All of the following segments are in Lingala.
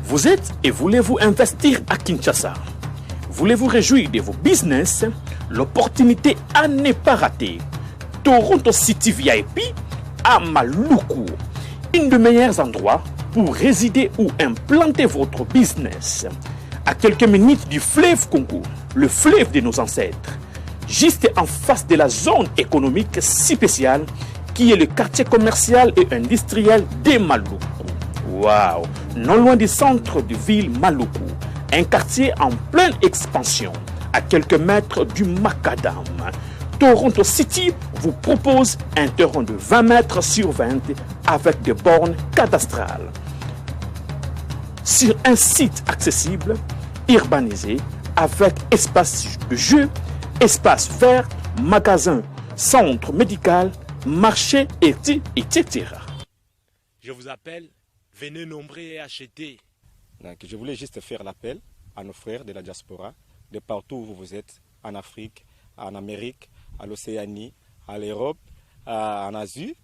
Vous êtes et voulez-vous investir à Kinshasa? Voulez-vous réjouir de vos business? L'opportunité à ne pas rater. Toronto City VIP à Maluku. Une des meilleurs endroits pour résider ou implanter votre business. À quelques minutes du fleuve Congo, le fleuve de nos ancêtres. Juste en face de la zone économique si spéciale qui est le quartier commercial et industriel de Maluku. Waouh! Non loin du centre de ville Maluku, un quartier en pleine expansion, à quelques mètres du Macadam. Toronto City vous propose un terrain de 20 mètres sur 20 avec des bornes cadastrales. Sur un site accessible, urbanisé, avec espace de jeu, espace vert, magasin, centre médical, marché, etc. Je vous appelle, venez nombreux et achetez. Donc, je voulais juste faire l'appel à nos frères de la diaspora, de partout où vous êtes, en Afrique, en Amérique, à l'Océanie, à l'Europe, en Asie,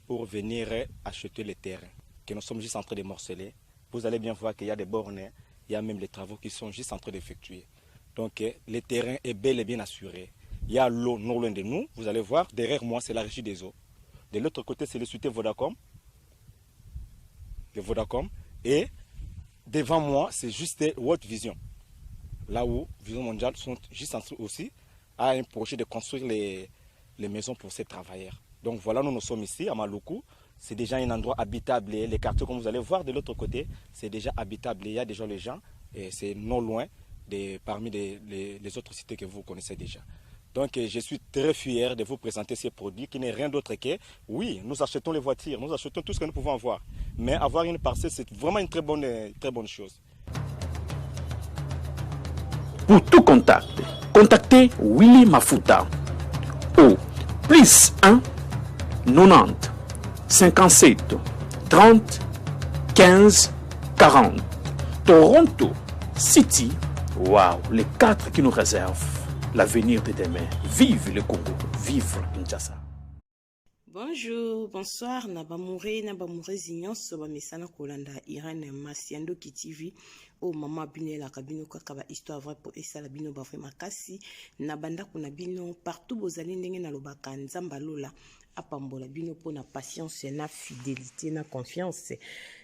pour venir acheter les terrains que nous sommes juste en train de morceler. Vous allez bien voir qu'il y a des bornes, il y a même les travaux qui sont juste en train d'effectuer. Donc le terrain est bel et bien assuré. Il y a l'eau non loin de nous. Vous allez voir, derrière moi, c'est la régie des eaux. De l'autre côté, c'est le cité Vodacom. Le Vodacom. Et devant moi, c'est juste World Vision. Là où Vision Mondiale sont juste en train aussi à un projet de construire les, les maisons pour ces travailleurs. Donc voilà, nous nous sommes ici à Maluku. C'est déjà un endroit habitable. Les quartiers, comme vous allez voir de l'autre côté, c'est déjà habitable. Il y a déjà les gens et c'est non loin de, parmi les, les, les autres cités que vous connaissez déjà. Donc je suis très fier de vous présenter ces produits qui n'est rien d'autre que, oui, nous achetons les voitures, nous achetons tout ce que nous pouvons avoir. Mais avoir une parcelle, c'est vraiment une très bonne, très bonne chose. Pour tout contact, contactez Willy Mafuta au plus 1 90 57 30 15 40. Toronto City, waouh, les quatre qui nous réservent l'avenir de demain. Vive le Congo, vive Kinshasa. Bonjour, bonsoir na bamure na bamurezi nyonso bamesana kolanda Irène Masiandoki TV oyo mama bino elaka bino kaka ba histoire vrai po esala bino ba vrai makasi na bandako na bino partout bozali ndenge nalobaka Nzambe alola apambola bino mpo na patience na fidelité na confiance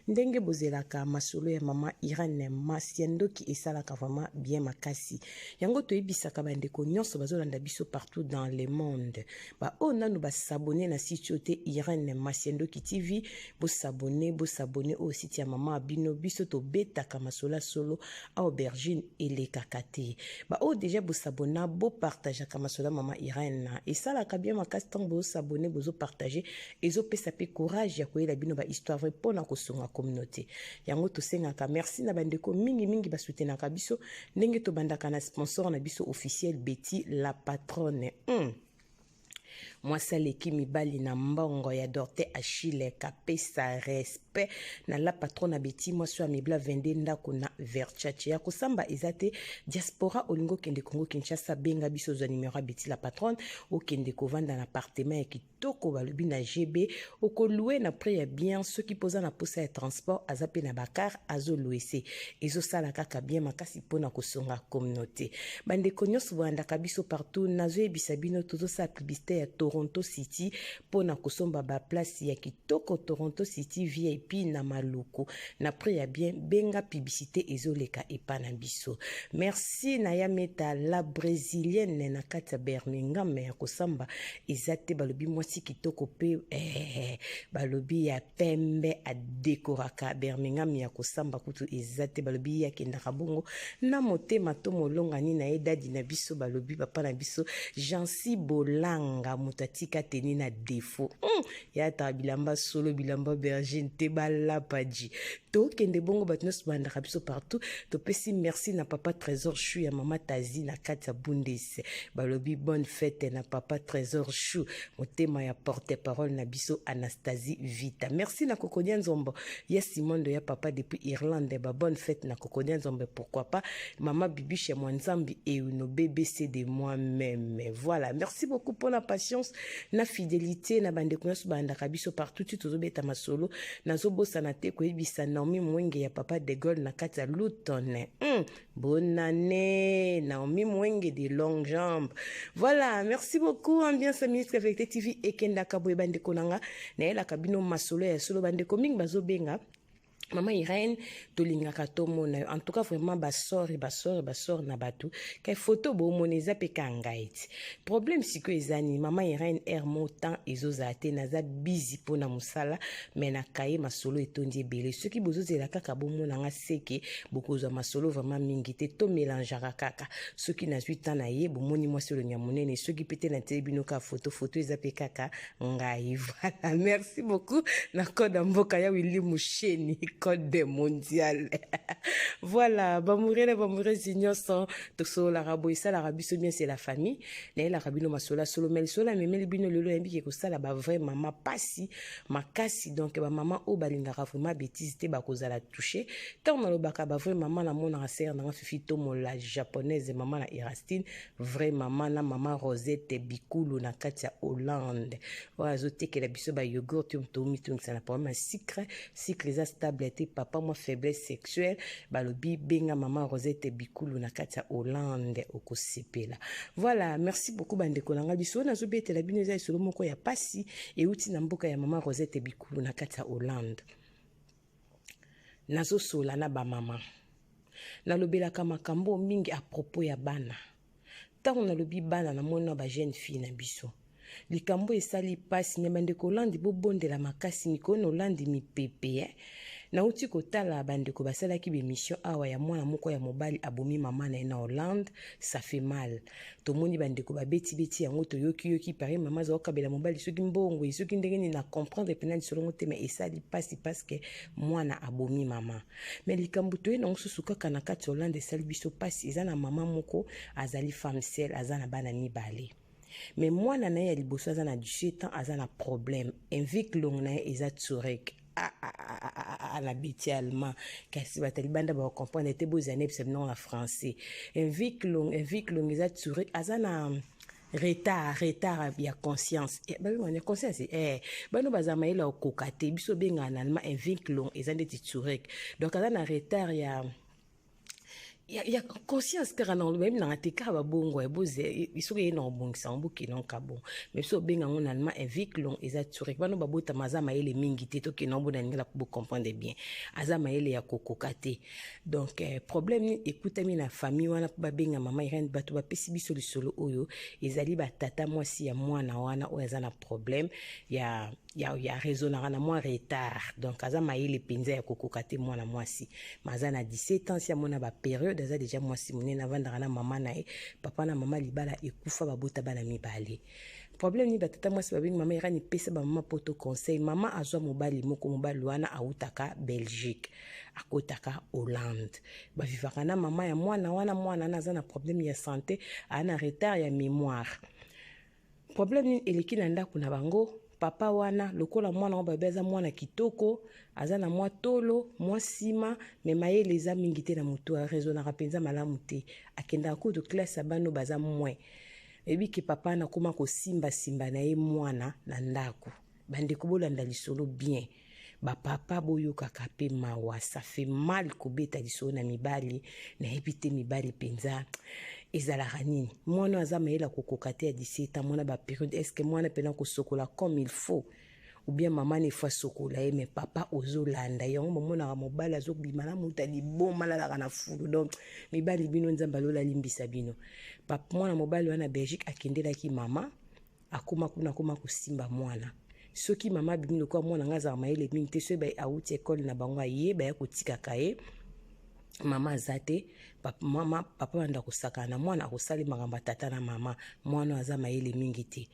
ndenge bozelaka masolo ya mama Irène Masiandoki esalaka vraiment bien makasi yango toyebisaka bandeko nyonso bazolanda biso partout dans le monde baoyo nanu basabone na site oyo te Irène Masiandoki TV bosabone bosabone oyo site ya mama bino biso tobetaka masolo ya solo aubergine elekaka te baoyo deja bosabona bopartageaka masolo ya mama Irène esalaka bien makasi ntango bozosabone bozopartage ezopesa mpe courage ya koyela bino bahistoire vrai mpona kosunga communauté yango tosengaka merci na bandeko mingimingi basoutenaka biso ndenge tobandaka na sponsor na biso officiel Betty la patronne. Mwasi aleki mibali na mbongo ya Dorte Achille kapesa respect na la patronne Betty mwasi oyo amibla 22 ndako na Verchache ya kosamba eza te diaspora olingi okende Congo Kinshasa benga biso ozwa numero ya Betty la patronne okende kovanda na appartement ya kitoko balobi na GB okolue na prix ya bien soki mpoza na posa ya transport aza mpe na bacar azoluese ezosala kaka bien makasi mpona kosunga communauté bandeko nyonso bolandaka biso partout nazoyebisa bino tozosala publicité ya Toronto City mpona kosomba baplace ya kitoko Toronto City VIP na Maluku na prix ya bien benga publicité ezoleka epa na biso merci na ya meta la brésilienne na kati ya Birmingham ya kosamba eza te balobi mwasi kitoko mpe balobi ya pembe adekoraka Birmingham ya kosamba kutu eza te balobi ye akendaka bongo na motema to molongani na ye dadi na biso balobi papa na biso Jansi Bolanga moto atika teni na defo ya ataka bilamba solo bilamba aubergine te balapa ji tokende bongo bato nyonso bandaka biso partout topesi merci na papa Trésor Chou ya mama Tazi na kati ya Bundes balobi bonne fête na papa Trésor Chou motema ya porte parole na biso Anastasie Vita merci na Kokodia Nzombo ya Simondo ya papa depuis Irlande ba bonne fête na Kokodia Nzombo pourquoi pas mama Bibiche ya Mwanzambi et nos BBC de moi-même voilà merci beaucoup pour la patience. confiance na fidélité na bandeko nyonso balandaka biso partout. Ti tozobeta masolo, nazobosana te koyebisa Naomi Mwenge ya papa de Gaulle na kati ya Luton. Bonne année, Naomi Mwenge de longue jambe. Voilà, merci beaucoup. Ambiance ministre Vérité TV ekendaka boye, bandeko na nga. Nayelaka bino masolo ya solo. Bandeko mingi bazobenga: "Mama Irene, tolingaka tomona yo." En tout cas, vraiment, basori, basori, basori na bato kai foto bomona eza mpe ka ngai ti. Problème sikoyo eza nini, mama Irene? Aire mo temps ezozala te, naza busy mpona mosala, me na kaye masolo etondi ebele. Soki bozozela kaka bomona nga, seke bokozwa masolo vraiment mingi te. Tomélangeaka kaka. Soki nazwi temps na ye, bomoni mwasi olongi ya monene. Soki mpe te, nateli bino kaka foto. Foto eza mpe kaka ngai. Voilà, merci beaucoup na code ya mboka ya Willi Musheni, code mondial. Voilà, bamoureux na bamoureuse nyonso, tosololaka boye, esalaka biso bien, c'est la famille. Nayelaka bino masolo ya solo, mais lisolo amemeli bino lelo, nayebiki kosala bavrai mama pasi makasi. Donc bamama oyo balingaka vraiment bétise te bakozala touché. Ntango nalobaka bavrai mama, namonaka sere nanga Fifi Tomola japonaise, mama na Erastine, vrai mama, na mama Rosette Bikulu na kati ya Hollande, oyo azotekela biso bayogourt. Oyo tomitungisa na problème ya sucre, sucre eza stable te, papa, mwa faiblesse sexuelle, balobi benga mama Rosette Bikulu na kati ya Hollande, okosepela. Voilà, merci beaucoup, bandeko na ngai. Biso nazobetela bino eza lisolo moko ya pasi euti na mboka ya mama Rosette Bikulu na kati ya Hollande. Nazosola na bamama, nalobelaka makambo mingi à propos ya bana. Ntango nalobi bana, namoni na bajeune fille na biso, likambo esali mpasi. Me bandeko Hollande, bobondela makasi. Mikolo na Hollande mipepe, eh? Nauti kotala bandeko basalaki bémission awa ya mwana moko ya mobali abomi mama na ye na Hollande. Ça fait mal. Tomoni bandeko babetibeti yango, toyokiyoki pare mama aza kokabela mobali soki mbongo, soki ndenge nini, na comprendre mpena lisolo ngo te, me esali mpasi parce que mwana abomi mama. Me likambo toye nango susu kaka na kati ya Hollande esali biso mpasi, eza na mama moko azali femme seule, aza na bana mibale, me mwana na ye ya liboso aza na 17 ans, aza na problème, Entwicklung na ye eza zurek na biti allemand, kasi bato libanda bakocomprendre te. Bozala nayebisa bino na français. Entwicklung, Entwicklung eza zurek, aza na retard ya conscience. Babengana conscience, bano baza mayele ya kokoka te. Biso obengaka na allemand Entwicklung eza ndeti zurek, donc aza na retard ya conscience kaka na bayebi nanga te, kaka babongo boze soki eye na kobongisa yango, bokende yango ka bongo. Mais biso obenga yango na allemand Entwicklung eza zurek. Bano babotama aza mayele mingi te. Tokende yango bona ndenge bocomprendre bien, aza mayele ya kokoka te. Donc problème nini ekutami na famille wana mpo babenga mama Irene? Bato bapesi biso lisolo oyo ezali batata mwasi ya mwana wana oyo aza na problème ya raisonnaka na mwa retard, donc aza mayele mpenza ya kokoka te. Mwana mwasi ma aza na 17 ans, si amona bapériode, aza déjà mwasi monene. Avandaka na mama na ye. Papa na mama libala ekufa, babota bana mibale. Problème nini batata mwasi babengi mama Irani? Pesa bamama poto conseil. Mama azwa mobali moko, mobali wana awutaka Belgique, akotaka Hollande, bavivaka na mama ya mwana wana. Mwana wana aza na problème ya santé, aa na retard ya mémoire. Problème nini eleki na ndako na bango? Papa wana, lokola mwana ngo babe aza mwana kitoko, aza na mwa tolo, mwa nsima, me mayele eza mingi te na motu, araisonnaka mpenza malamu te, akendaka kutu classe ya bano baza moins. Ebiki papa wana akóma kosimbasimba na ye mwana na ndako. Bandeko, bolanda lisolo bien. Bapapa, boyokaka mpe mawa. Ça fait mal kobeta lisolo na mibali. Nayebi te mibali mpenza ezalaka nini. Mwana aza mayele akokoka te ya 17 ans, mwana bapériode, est-ce mwana mpena kosokola comme il faut, ou bien mama na efo asokola ye? Me papa ozolanda yango, bomonaka mobali azobima na moto liboma, alalaka na fulu. Donc mibali, bino Nzambe alola alimbisa bino. Papa, mwana mobali wana Belgique akendelaki mama, akóma kuna, akóma kosimba mwana. Soki mama abimi, lokola mwana nga azala mayele mingi te, soki awuti ekole na bango, aye, baya kotikaka ye, mama aza te. Papa, mama, papa banda kosakana na mwana, akosala makambo ya tata na mama. Mwana aza mayele mingi te.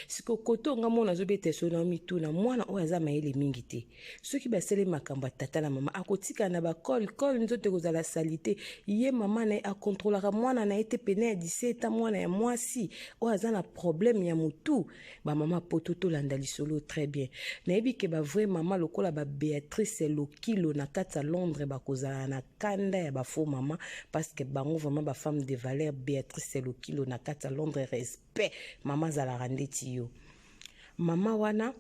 Siko koto nga mwana azobeta so na mituna, mwana oyo aza mayele mingi te, soki basali makambo ya tata na mama, akotikala na bakole kole, nzoto ekozala sali te. Ye mama na ye akontrolaka mwana na ye te pene ya 17, mwana ya mwasi oyo aza na problème ya motu. Bamama poto, tolanda lisolo très bien. Nayebi ke bavrai mama lokola baBeatrice Lokilo na kati ya Londres bakozala na kanda ya bafaux mama, parce que bango vraiment bafemme de valeur. Béatrice Lokilo na kati ya Londres, respect. Mama azalaka ndeti yo. Mama wana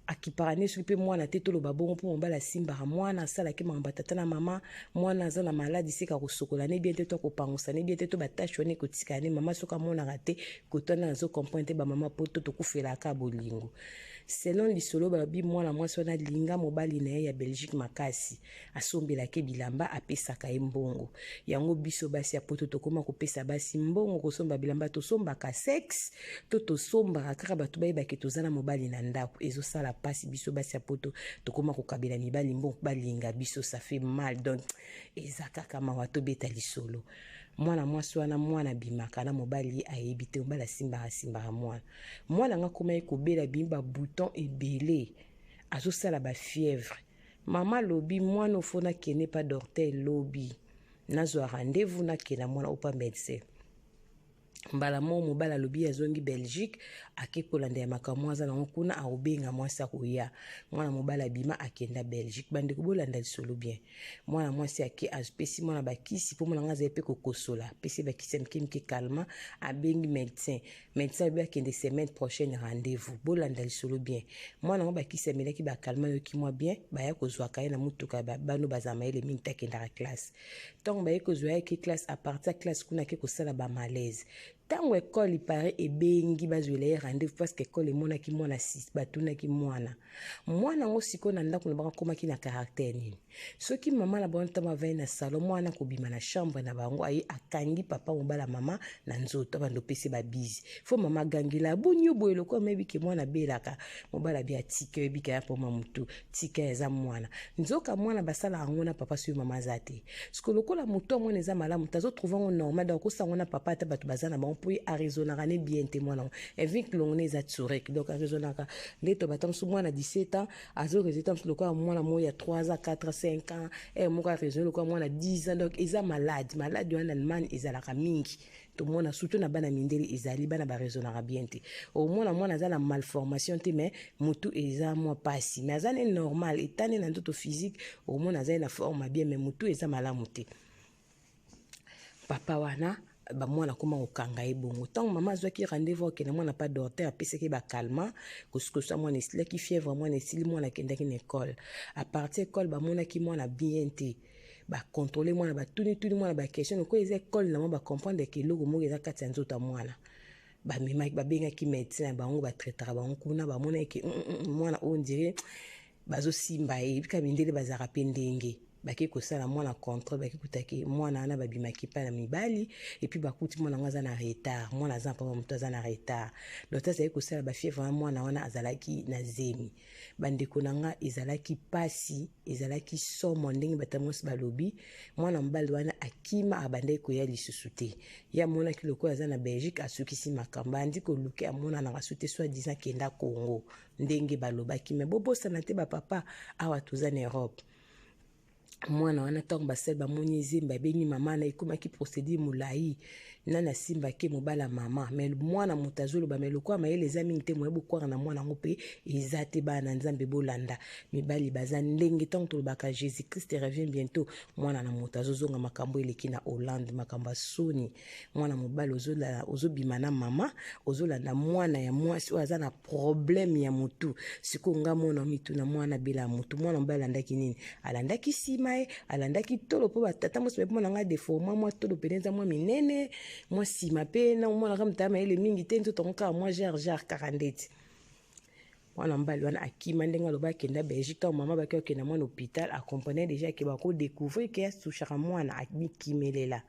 akipaka ne soki mpe mwana te, toloba bongo, mpo mobali asimbaka mwana, asalaki makambo ya tata na mama. Mwana aza na maladi, seka kosokola ne bien te, to akopangusa ne bien te, to batashe wana ekotikala ne mama soki amonaka te. Koto wana nazocomprendre te. Bamama poto tokufelaka bolingo. Selon lisolo, balobi mwana mwasi wana alinga mobali na ye ya Belgique makasi, asombelaki bilamba, apesaka ye mbongo. Yango biso basi ya poto tokóma kopesa basi mbongo kosomba bilamba. Tosombaka sexe to tosombaka kaka bato bayebake toza na mobali na ndako. Ezosala mpasi. Biso basi ya poto tokóma kokabela mibali mbongo balinga biso, ça fait mal. Donc eza kaka mawa. Tobeta lisolo. Mwana mwasi wana, mwana abimaka na mobali, ye ayebi te. Mobali asimbaka asimbaka mwana. Mwana nga akóma ye kobela, bimi babouton ebele, azosala bafièvre. Mama alobi: mwana ofo nakende pa docteur lobi, nazwa rendez-vous, nakenda mwana opa médecin. Mbala moko mobali alobi azongi Belgique, ake kolanda ya makambo aza nango kuna, akobenga mwasi akoya. Mwana mobali abima, akenda Belgique. Bandeko, bolanda lisolo bien. Mwana mwasi ake, apesi mwana bakisi, mpo mwana ngo azali mpe kokosola. Apesi bakisi ya mike mike, calmant. Abengi médecin, médecin alobi akende semaine prochaine rendez-vous. Bolanda lisolo bien. Mwana yango, bakisi amelaki, bacalmant, ayoki mwa bien. Baya kozwaka ye na motuka. Bano bazala mayele mingi te, akendaka classe. Ntango baye kozwa ye, ake classe. À partir ya classe kuna, ake kosala bamalaise. Ntango ekole ipare ebengi bazwela ye rendez-vous, parce que ekole emonaki mwana, batunaki mwana. Mwana yango sikoyo na ndako na bango akomaki na caractère nini? Soki mama na bango ntango avandi na salon, mwana kobima na chambre na bango, aye akangi papa mobala mama na nzoto, abanda opesi babizi. Fo mama agangela: aboni yo boye, lokola mayebi ke mwana abelaka. Mobala abi: atika, oyebika ya mpoma motu, tika, eza mwana. Nzoka mwana basalaka yango na papa soki mama aza te. Siko lokola motu ya mwana eza malamu te, azotrouve yango normal, donc akosa yango na papa ata bato baza na bango, mpo ye araisonnaka ne bien te. Mwana yango evik longo ne eza tsurek, donc araisonnaka nde to bata mosu. Mwana 17 ans azoraisonne mosu lokola mwana moko ya 3 ans, 4, 5 ans. Ere moko araisonne lokola mwana 10 ans. Donc eza malade. Malade wana na Allemagne ezalaka mingi, tomona surtout na bana mindele. Ezali bana baraisonnaka bien te. Omona mwana aza na malformation te, mais motu eza mwa pasi, mais aza ne normal etani na nzoto physique. Omona azali na forme bien, mais motu eza malamu te. Papa wana, bamwana akóma kokanga ye bongo. Ntango mama azwaki rendez-vous, akende mwana pa docteur, apesaki bacalmant, kosukosa mwana esilaki, fièvre mwana esili. Mwana akendaki na ekole. À partir ekole, bamonaki mwana bien te. Bacontrôle mwana, batunituni mwana baquestion. Lokola eza ekole na mwa, bacomprendre ke eloko moko eza kati ya nzoto ya mwana. Bamemaki, babengaki médecin na bango, batraitaka bango kuna. Bamonaki ke mwana oyo ndire bazosimba ye. Bika mindele bazalaka mpe ndenge bake kosala mwana contrôle, bake kutaki mwana wana babimaki mpa na mibali. Et puis bakuti mwana yango aza na retard. Mwana aza mpamba, moto aza na retard. Docteur azalaki kosala bafièvre wana, mwana wana azalaki na zemi. Bandeko na nga, ezalaki pasi, ezalaki somo. Ndenge bato mwasi balobi, mwana mobali wana akima, abandaki koya lisusu te. Ye amonaki lokola aza na Belgique, asukisi makambo, andi koluke, amonanaka su te. Soit disant akenda Congo, ndenge balobaki. Me bobosana te, bapapa, awa toza na Europe. Mwana wana, ntango basali bamoni ezembe, babengi mama na, ekomaki procédure molai. Nani asimbaki? Mobala mama. Me mwana moto azoloba, me lokola mayele eza mingi te, moye bokwaka na mwana yango mpe eza te. Bana na Nzambe, bolanda. Mibali baza ndenge. Ntango tolobaka Jésus Christ revient bientôt, mwana na moto azozonga. Makambo eleki na Hollande, makambo ya soni. Mwana mobali ozobima na mama, ozolanda mwana ya mwasi oyo aza na problème ya motu. Sikoyo nga mona mituna: mwana bela ya motu, mwana mobali alandaki nini? Alandaki nsima ye, alandaki tolo, mpo batata mosi bayebi mwana nga déformé, mwa tolo pene eza mwa minene, mwa nsima mpe na omonaka moto ya mayele mingi te, nzoto yango kaka mwa genre genre kaka ndeti. Mwana mobali wana akima. Ndenge aloba akenda Belgique, ntango mama baki akenda mwana hôpital, acomprendre déjà ke bakodécouvrir ke asushaka mwana, amikimelela.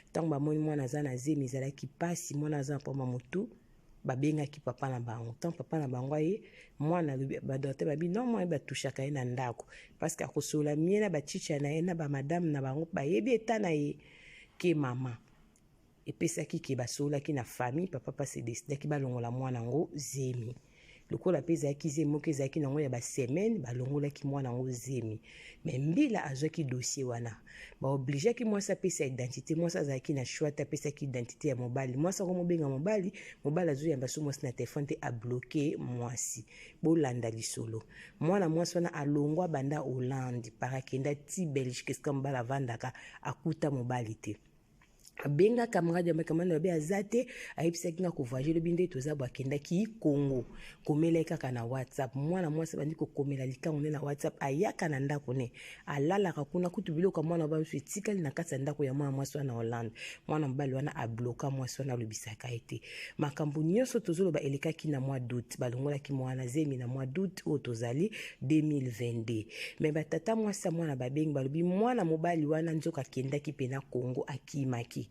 Ntango bamoni mwana aza na zemi, ezalaki mpasi. Mwana aza mpoma motu. Babengaki papa na bango. Ntango papa na bango aye, mwana alobi, badocteur babi non, mwana batushaka ye na ndako, parce que akosolola mie na bachicha na ye na bamadame na bango, bayebi eta na ye ke mama epesaki ke basololaki na famille. Papa mpasi décidaki balongola mwana yango zemi. Lokola mpe ezalaki zemi moko, ezalaki nango ya basemaine, balongolaki mwana yango zemi. Me mbila azwaki dossier wana, baobligeaki mwasi apesa identité. Mwasi azalaki na choix te, apesaki identité ya mobali. Mwasi ako mobenga mobali, mobali azoyamba so mwasi na telefone te, abloquer mwasi. Bolanda lisolo. Mwana mwasi wana alongwa banda Hollande, par akenda ti Belgique, esika mobali avandaka, akuta mobali te. Abenga camarade ya camarade babe aza te, ayebisaki nga kovoyage lobi nde toza bo, akendaki Congo. Komela ye kaka na WhatsApp. Mwana mwasi abandi kokomela likango nde na WhatsApp, ayaka na ndako ne alalaka kuna. Kutu biloko ya mwana babiso etikali na kati ya ndako ya mwana mwasi wana Hollande. Mwana mobali wana abloka mwasi wana, alobisaka ye te. Makambo nyonso tozoloba elekaki na mois d'août. Balongolaki mwana zemi na mois d'août oyo tozali 2022. Me batata mwasi ya mwana babengi, balobi mwana mobali wana nzoka akendaki mpe na Congo, akimaki,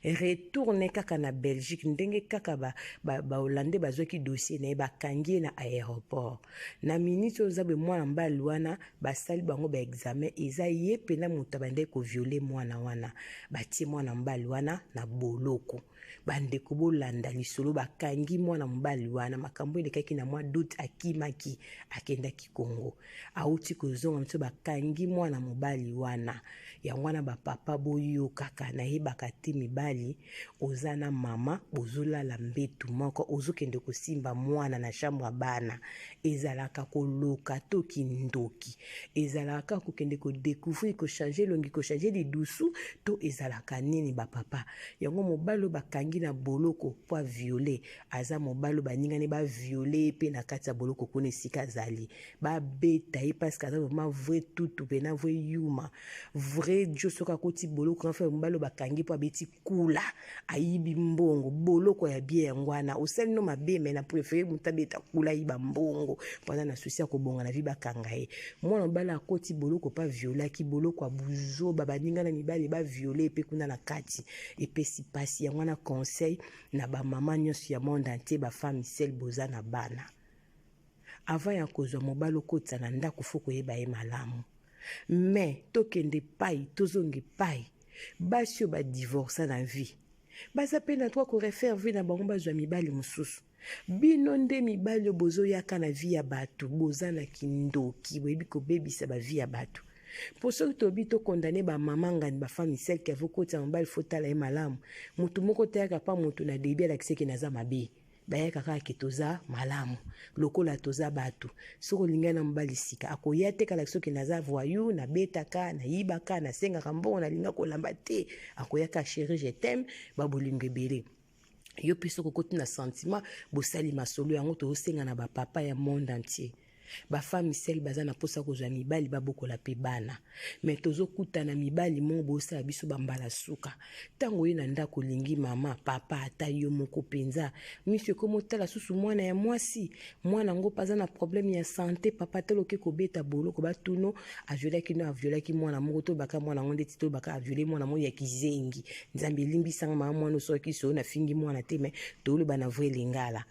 retourne kaka na Belgique. Ndenge kaka Bahollandais ba, ba bazwaki dossier na ye, bakangi ye na aéroport. Na minute oyo zabe mwana mobali wana, basali bango baexamen, eza ye mpena moto abandaki koviole mwana wana. Batie mwana mobali wana na boloko. Bandeko, bolanda lisolo. Bakangi mwana mobali wana. Makambo elekaki na mwa doute, akimaki, akendaki Congo, awuti kozonga miso, bakangi mwana mobali wana. Yango wana bapapa, boyokaka, nayebaka te. Mibali, oza na mama, bozolala mbetu moko, ozokende kosimba mwana na chambre ya bana. Ezalaka koloka to kindoki? Ezalaka kokende kodécouvrir, kochange elongi, kochange lidusu, to ezalaka nini, bapapa? Yango mobali oyo bakangi na boloko mpo aviole, aza mobali oyo baningani baviole ye mpe na kati ya boloko kuna esika azali, babeta ye, parce que aza vraiment vrai tutu mpena, vrai yuma, vrai dio. Soki akoti boloko nga, mobali oyo bakangi mpo abeti kula, ayibi mbongo, boloko ya bie. Yango wana osali no mabe, me na préféré moto abeta kula, ayiba mbongo, mpo aza na souci ya kobonga na vie. Bakanga ye, mwana mobali akoti boloko mpo aviolaki. Boloko ya buzoba, baninga na mibali baviole mpe kuna na kati, epesi mpasi. Yango wana conseil na bamama nyonso ya monde entier, bafemme seules, boza na bana, avant ya kozwa mobali okotisa na ndako, fo koyeba ye malamu. Me tokende pai, tozonga epai. Basi oyo badivorsa na vie, baza mpe na droit korefaire vie na bango, bazwa mibali mosusu. Bino nde mibali oyo bozoyaka na vie ya bato, boza na kindoki, boyebi kobebisa bavie ya bato. Mpo soki toyebi, tokondane bamama ngani, bafemme seules ke avokotisa mobali, fo tala ye malamu. Motu moko tayaka mpa motu na début alakisaki naza mabe. Bayaka kaka ke toza malamu lokola toza bato. Soki olingai na mobali sika, akoya te kalaki soki naza voyou, nabetaka, nayibaka, nasengaka mbongo, nalinga kolamba te. Akoyaka: "Chéri, je t'aime." Babolingo ebele. Yo mpe soki okoti na sentiment, bosali masolo. Yango tozosenga na bapapa ya monde entier, bafemme seules baza na mposa kozwa mibali babokola mpe bana, me tozokutana mibali moko bosala biso bambala suka. Ntango oye na ndako, olingi mama, papa, ata yo moko mpenza, miso ekomi otala susu mwana ya mwasi. Mwana yango mpe aza na problème ya santé. Papa, tala, oke kobeta boloko, batuno aviolaki no, aviolaki mwana moko. Tolobaka mwana yango ndeti tolobaka aviole mwana moko ya kizengi. Nzambe elimbisanga mama mwana, osoki so nafingi mwana te, me toloba na vrai lingala.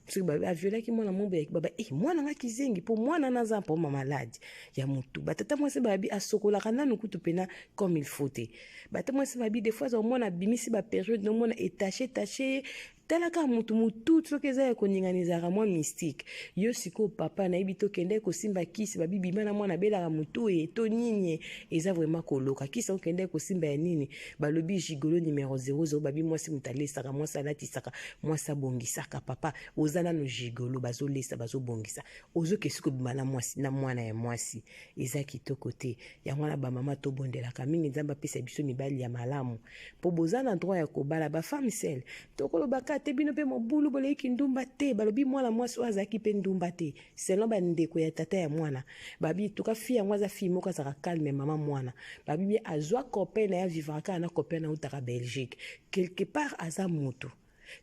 Soki aviolaki mwana mo boyaki baba e mwana nga kizengi, mpo mwana naza mpo ma maladi ya motu. Batata mwasi babi asokolaka nanu kutu mpena comme il faut te. Batata mwasi babi des fois omona abimisi bapériode, nomona etache tache. Talaka motu, motu soki eza ya koningana, ezalaka mwa mystique. Yo sikoyo papa, nayebi tokende kosimba kisi, babi bima na mwana abelaka motu e to nini. Eza vraiment koloka kisi, okende kosimba ya nini? Balobi gigolo numéro 00. Babi mwasi moto alesaka, mwasi alatisaka, mwasi abongisaka. Papa, oza nano gigolo, bazolesa, bazobongisa, ozokesi kobima na mwasi na mwana ya mwasi, eza kitoko te. Yango wana bamama tobondelaka mingi Nzambe apesa biso mibali ya malamu, mpo boza na droit ya kobala. Bafemme seules, tokolobaka te bino mpe mobulu, boleyiki ndumba te. Balobi mwana mwasi oyo azalaki mpe ndumba te, selon bandeko ya tata ya mwana. Babi tuka fille yango aza fille moko azalaka calme. Mama mwana babi bie azwa copain na ye, avivaka kaka na copain na utaka Belgique. Quelque part aza motu,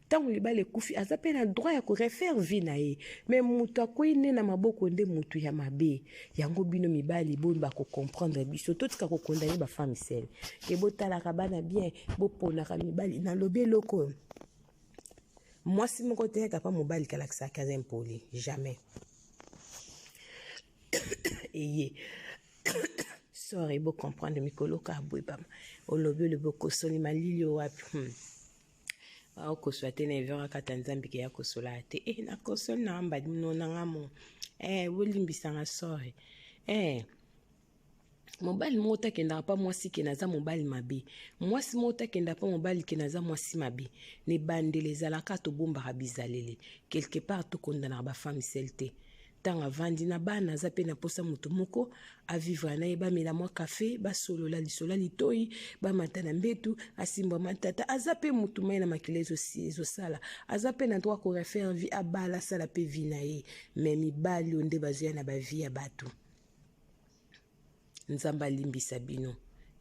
ntango libala ekufi, aza mpe na droit ya korefaire vie na ye. Me moto akwei nde na maboko nde motu ya mabe. Yango bino mibali, boni bakocomprendre biso, totika kokondane bafemme seules ke botalaka bana bien, boponaka mibali. Nalobi eloko oyo, mwasi moko te yaka pa mobali kalakisaka aza impoli, jamais. Eye sorry, bocomprendre mikolo ka boye bama olobi, olobi, okosoli malili oyo wapi. Aokosola te na evera kata Nzambe ke ya kosola te. E nakosoli na mbadi no nanga mo eh, bolimbisanga, sorry. Eh, mobali moko takendaka mpa mwasi ke naza mobali mabe, mwasi moko takendaka mpa mobali ke naza mwasi mabe. Na ebandeli ezalaka tobombaka bizaleli. Quelque part tokondanaka bafemme seules te. Ntango avandi na bana, aza mpe na mposa moto moko avivre na ye, bamela mwa kafe, basolola lisolo ya litoi, bamata na mbetu, asimbwa matata. Aza mpe motu mai na makila ezosala, aza mpe na droit korefaire vie, abala, asala mpe vie na ye. Me mibali oyo nde bazoya na bavie ya bato. Nzambe alimbisa bino.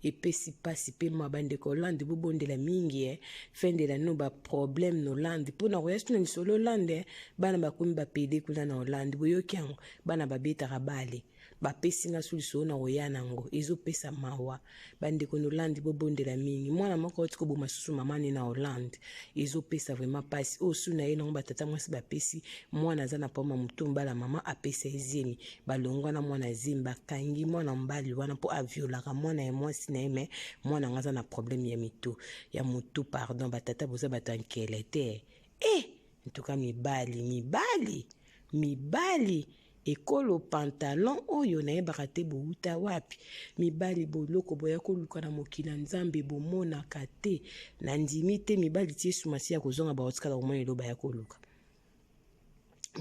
Epesi pasi pe ma bandeko Hollande, bobondela mingi eh. Fin de l'année ba problème na Hollande mpo na koya na lisolo Hollande eh. Bana bakomi bapede kuna na Hollande, boyoki yango, bana babetaka bale, bapesi nga su lisolo na koya nango, ezopesa mawa. Bandeko na Hollande, bobondela mingi. Mwana moko auti koboma susu mama ne na Hollande, ezopesa vraiment pasi. Oyo su na ye nango batata mwasi bapesi mwana aza na poma motu mbala mama apesa ye zemi, balongwa na mwana zemi, bakangi mwana mobali wana mpo aviolaka mwana ya mwasi na ye. Me mwana yango aza na problème ya mitu ya motu. Pardon, batata boza bato ya nkele te e ntuka. Mibali, mibali, mibali, ekolo pantalon oyo nayebaka te bowuta wapi. Mibali, boloko boya koluka na mokili ya Nzambe bomonaka te. Nandimi te mibali ti Yesu Masiya kozonga baotikala komona eloba ya koluka.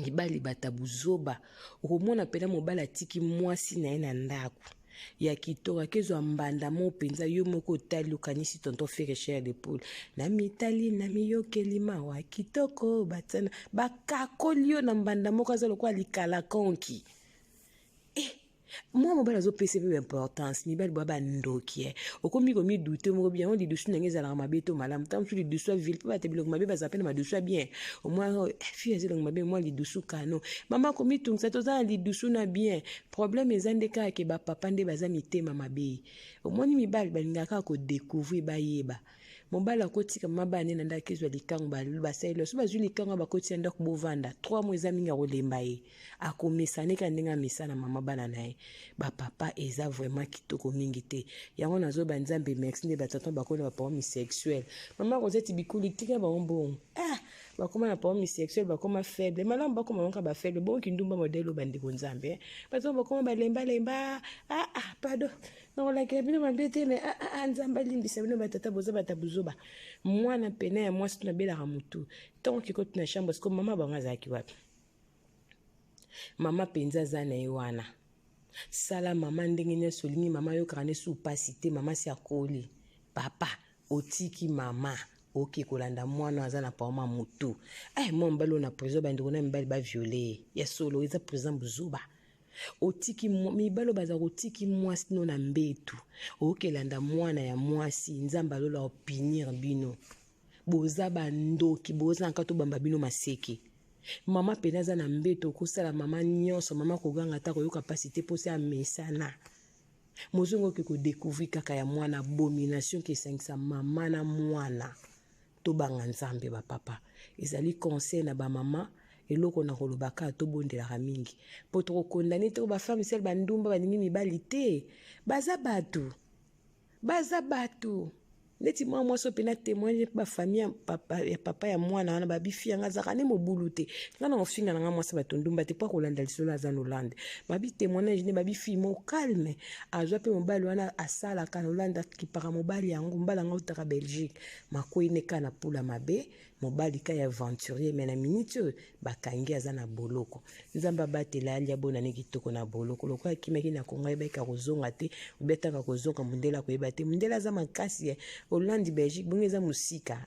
Mibali bata buzoba. Okomona mpena mobali atiki mwasi na ye na ndako ya kitoko, akezwa mbanda mo mpenza. Yo moko otali, okanisi tonton Ferre chair de poule. Na mitali, na miyokeli mawa, kitoko batiana, bakakoli yo na mbanda moko aza lokola likala konki. Eh, mwa mobali azopesa mpe importance. Mibali bwa bandoki eh. Okomi komidute moko bien, lidusu ndenge ezalaka mabe to malamu. Ntango mosusu lidusu ya ville mpe bata biloko mabe, bazala mpe na madusu ya bien. Omwa fille aza elongo mabe, mwa lidusu kano mama komitungisa, toza na lidusu na bien. Problème eza nde kaka ke bapapa nde baza mitema mabe. Omoni, mibali balingaka kaka kodécouvrir, bayeba. Mobali akotika mama bana nde na ndako, ezwa likango, basaleli so, bazwi likango, bakoti ya ndako, bovanda 3 mois, eza mingi, akolemba ye, akomesana eka ndenge amesana mama bana na ye. Bapapa eza vraiment kitoko mingi te. Yango nazoba Nzambe merci nde batonton bakoli na bapapa sexuel. Mama Rosette Bikulu, tika bango mbongo. Ah, bakoma na papa sexuel, bakoma faible. Malamu bakoma bango bafaible, bongo kindumba modèle oyo. Bandeko, Nzambe, bato bakoma balembalemba. Ah, ah, pardon, nakolakela bino mabe te, me ah, ah, ah, Nzambe alimbisa bino. Batata boza bata buzoba. Mwana pene ya mwasi tunabelaka motu ntongo kikoti na chambre siko. Mama bango azalaki wapi? Mama mpenza aza na ye wana. Sala mama ndenge nyonso olingi, mama ayokaka ne su pasi te. Mama si akoli. Papa otiki mama, oke kolanda mwana aza na paoma motu. Eh, mwa mobali oyo na prison, bandeko na mibali baviole ya solo, eza prison buzoba. Otiki mibali oyo baza kotiki mwasi no na mbetu, okelanda mwana ya mwasi. Nzambe alola opinir bino. Boza bandoki, boza na kati, obamba bino maseke. Mama pene aza na mbeto, okosala mama nyonso, mama koganga ata koyoka mpasi te, mposa amesana. Mozongo oke kodécouvrir kaka ya mwana, abomination ke esangisa mama na mwana. Tobanga Nzambe, bapapa. Ezali conseil na bamama. Eloko na koloba kaka, tobondelaka mingi mpo tokokondane te. Bafemme sele, bandumba balingi mibali te, baza bato, baza bato neti mwa mwasi oyo mpena témoigne mpe bafamille ya papa ya mwana wana babifi yanga azalaka nde mobulu te. Nga na kofinga na nga mwasi bato ndumba te, mpo akolanda lisolo aza na Hollande. Babi témoignage nde babi fille mo calme, azwa mpe mobali wana asalaka na Hollande, akipaka mobali yango. Mobali yango autaka Belgique, makwei ne kaka na pula mabe, mobali ka ya aventurier. Me na miniti oyo bakangi, aza na boloko. Nzambe abatela, alia bonane kitoko na boloko. Lokola akimaki na Kongo, ayebaki kozonga te, obetaka kozonga mondele akoyeba te. Mondele aza makasi ya Hollande, Belgique, bongo eza mosika,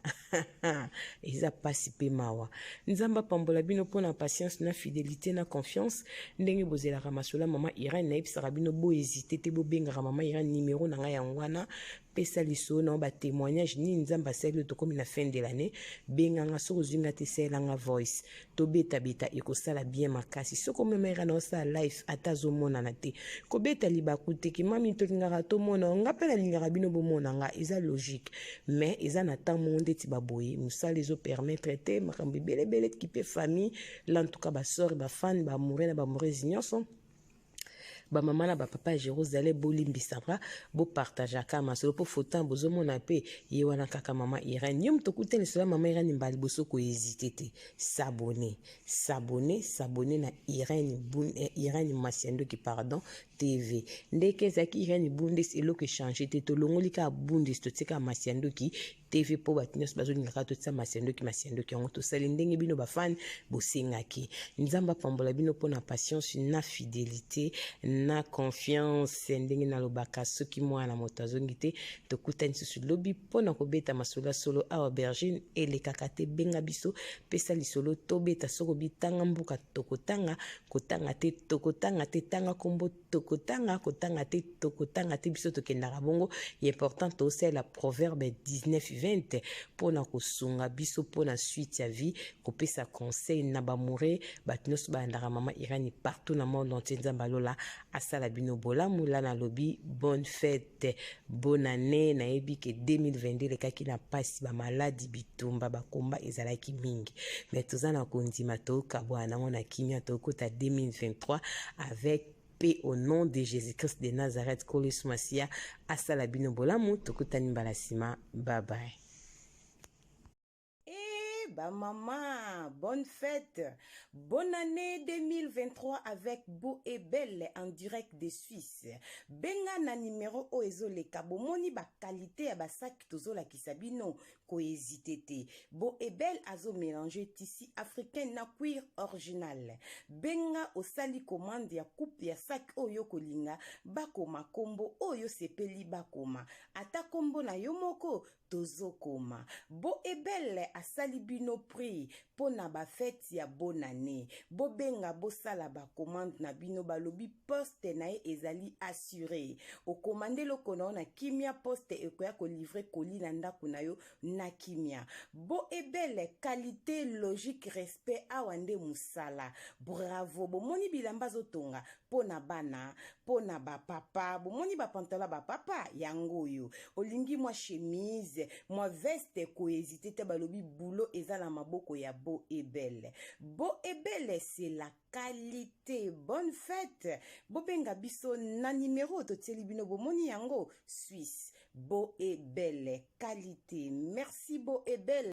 eza pasi mpe mawa. Nzambe apambola bino mpona patience na fidélité na confiance ndenge bozelaka masolo ya mama Irene. Nayebisaka bino, bohésite te, bobengaka mama Irene. Nimero na ngai yango wana. Pesa lisolo na yo, batémoignage nini Nzambe asali oyo. Tokomi na fin de l'année. Benganga. Soki ozwi nga te, esalelanga voice, tobetabeta, ekosala bien makasi. Soki omemaka na osala live, ata azomonana te, kobeta libaku te ke mami tolingaka tomona. Nga mpe nalingaka bino bomona nga, eza logique. Mais eza na temps moko ndeti baboye, mosala ezopermettre te, makambo ebelebele kipe famille la. En tout cas, basore, bafan, baamoureux na baamoureuse nyonso. Bamama na bapapa ya Jérusalem, bolimbisaka, bopartageaka masolo mpo fotan bozomona mpe ye wana kaka mama Irene. Yo moto okutani lisolo ya mama Irene mbala liboso, kohésiter te, s'abonner, s'abonner, s'abonner na Irene, Irene Masiandoki, pardon, TV. Ndenge ezalaki Irene Bundes, eloko echanger te. Tolongoli kaka Bundes, totika Masiandoki TV mpo bato nyonso bazolingaka totia Masiandoki, Masiandoki. Yango tosali ndenge bino bafans bosengaki. Nzambe apambola bino mpona patience na fidélité na confiance. Ndenge nalobaka, soki mwana moto azongi te, tokutani susu lobi mpona kobeta masolo ya solo. Awa Bergine elekaka te. Benga biso, pesa lisolo tobeta. Soki obitanga mboka, tokotanga. Kotanga te, tokotanga te. Tanga nkombo, tokotanga. Kotanga te, tokotanga te. Biso tokendaka bongo. Important, tosalela Proverbe 19 20 mpona kosunga biso mpona suite ya vie, kopesa conseil na bamoure, bato nyonso balandaka mama Irani partout na monde entier. Nzambe alola asala bino bolamu. La nalobi bonne fête, bonne année. Nayebi ke 2022 elekaki na mpasi, bamaladi, bitumba, bakomba ezalaki mingi, mais toza na kondima, tokabwana nango na kimia, tokota 2023 avec paix au nom de Jésus-Christ de Nazareth. Kolo Yesu Masiya asala bino bolamu. Tokutani mbala nsima. Bye bye. Bah maman, bonne fête, bonne année 2023 avec Beau et Belle en direct de Suisse. Benga na numéro oyo ezoleka. Bomoni ba qualité ya basac tozolakisa bino, kohésiter te. Beau et Belle azo mélanger tissu africain na cuir original. Benga, osali commande ya coupe ya sac oyo kolinga, bakoma kombo oyo sepeli, bakoma ata kombo na yo moko, tozokoma. Beau et Belle asali bino prix mpo na bafête ya bonne année. Bobenga, bosala bacommande na bino. Balobi poste na ye ezali assuré. Okomande eloko na yo na kimia, poste ekoya kolivrer colis na ndako na yo na kimia. Beau et Belle, qualité, logique, respect, awa nde mosala. Bravo. Bomoni bilamba azotonga mpo na bana, mpo na bapapa. Bomoni bapantalon bapapa yango oyo. Olingi mwa chemise, mwa veste, kohésiter te. Balobi boulot eza na maboko ya Beau et Belle. Beau et Belle, c'est la qualité. Bonne fête. Bobenga biso na nimero totieli bino, bomoni yango. Suisse, Beau et Belle, qualité. Merci, Beau et Belle.